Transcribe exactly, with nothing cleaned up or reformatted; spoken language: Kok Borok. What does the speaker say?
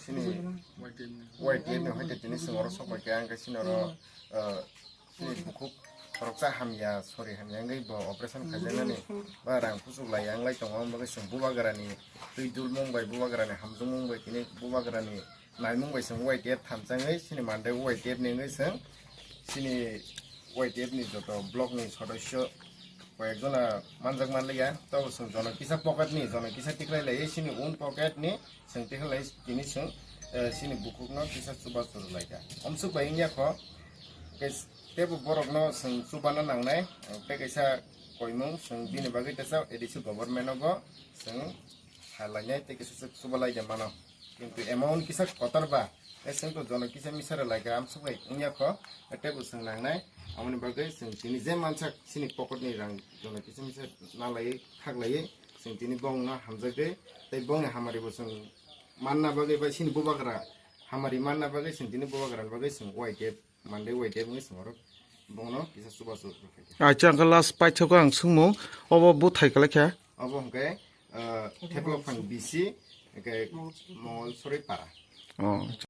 Chini Y T F ni hoite tini chwng oro sok bai kha, ang khe chini oro, ah, chini bukhuk khoroksa hamya, sori hamya wngwi bo operation khaijaknani, ba rang kuchuk lai ya wng lai tongo, omo bagwi chwng bubagrani twi dulmung bai, bubagrani hamjakmung bai, tini bubagrani naimung bai chwng Y T F thamchangwi chini Mandai Y T F ni wngwi chwng chini Y T F ni joto block ni sodosyo koyekjona manjak manliya, tabo chwng jono kisa pocket ni, jono kisa tikhlai laiwi chini own pocket ni chwng tikhlai tini chwng, eh, chini bukhukno kisa chubachu rwlaikha. Omsuk bai wngya kho, tei teibo borokno chwng chubana nangnai, tei kaisa koimung chwng bini bagwi teisa A D C government no bo chwng salainai tei kisa chubalai de mano. Kintu amount kisa kotor ba, tei chwng to jono kisa misa rwlaikha, amsuk bai wngya kho, teibo chwng nangnai. Amoni bagwi chwng tini je mansak chini pocket ni rang jono kisa misa nalaiwi khaklaiwi chwng tini bongno hamjakgwi tei bongni hamari bo chwng manna bagwi bai chini bubagra hamari manna bagwi chwng tini bubagrani bagwi chwng Y T F Mandai Y T F wngwi chwng oro bongno kisa chubachu rwkha. Acha ang khe last paithakgo ang swngmung, obo bwthai kwlai kha? Obo hwnkhe, ah, Theplokphang B C, hwnkhe Mongol Soroi para. Oh.